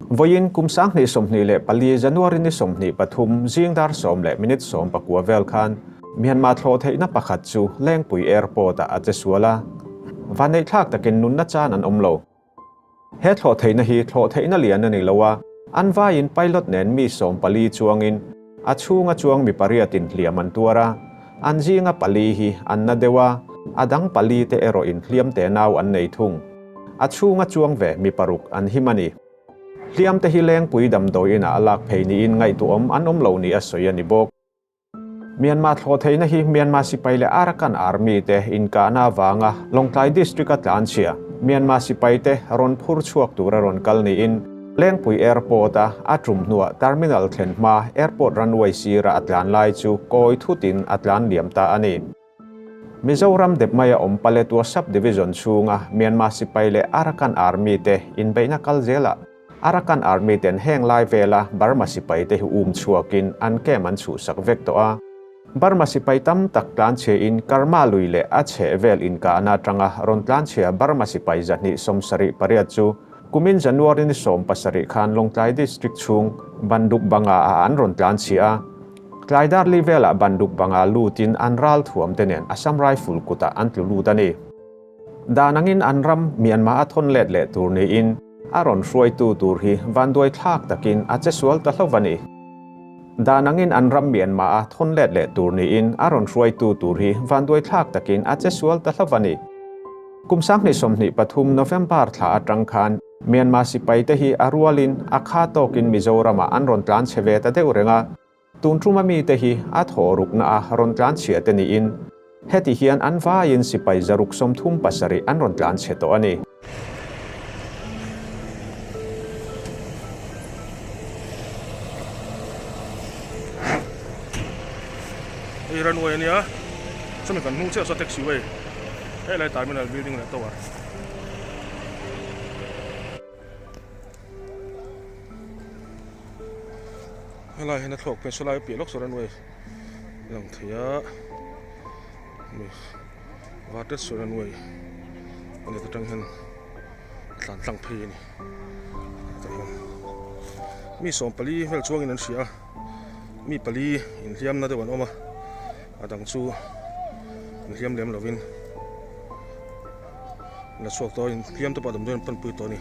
Vawiin kum 2024 January ni 23 zing dar 10 leh minute 19 vel khan Myanmar thlawh theihna pakhat chu Lengpui Airport ah a che sual a, vanneihthlak takin nunna chan an awm lo. He thlawh theihna hi thlawh theihna lian a ni lo a, an vaiin pilot nen mi 14 chuangin a chhunga chuang mi pariatin hliam an tuar a, an zinga pali hi an na deuh a, a dang pali te erawhin hliam te nau an nei thung. A chhunga chuang ve mi paruk an him a ni. Hliam te hi Lengpui damdawi inah a lak phei niin ngaihtuahawm an awm lo ni a sawi a ni bawk. Myanmar thlawh theihna hi Myanmar sipai leh Arakan Army te inkahna avanga Lawngtlai District-a tlanchhia Myanmar sipai te rawn phur chhuak tura rawn kal niin Lengpui Airport-a a tum hnuah terminal thlen hma airport runway sira a tlan lai chu kawi thutin a tlan liam ta a ni. Mizoram dep maia awm Paletwa Sub-Division chhunga Myanmar sipai leh Arakan Army te inbeihna kal zelah Arakan Army ten heng lai vela Burma sipai te hi um chhuakin an camp an chhuhsak vek tawh a. Burma sipai tam tak tlanchhiain Karma lui leh a chheh vel inkahna atanga rawn tlanchhia Burma sipai 278 chu kumin January ni 17 khan Lawngtlai District chhung Banduk Banga ah an rawn tlanchhia a. Tlai darli velah Banduk Banga lutin an ral thuam te nen Assam Rifle kutah an tlu lut a ni. Dan angin an ram Myanmar a thawn let leh tur niin a rawn hruaitu tur hi vanduai thlak takin a che sual ta hlauh a ni. Dan angin an ram Myanmar a thawn let leh tur niin a rawn hruaitu tur hi vanduai thlak takin a che sual ta hlauh a ni. Kum 2023 November thla atang khan Myanmar sipaite hi a rualin a kha tawkin Mizoramah an rawn tlan chhe ve ta deuh reng a. Tun tuma mite hi a thaw rukna a rawn tlan chhia te niin heti hian an vaiin sipai 137 an rawn tlan chhe tawh a ni. Hei runway a nia, chumi kan hnung chiah saw taxiway, helai terminal building leh tower. Helai hian a thlawk phei sawlai piah lawk saw runway lang thei a mi vartet saw runway a ni atang hian a tlan tlang phei a ni tah hian mi 14 vel chuangin an hria a mi pali inhliamna deuh an awm a a dang chu inhliam lem lovin la chhuak tawh a inhliam te pawh damdawi an panpui tawh a ni.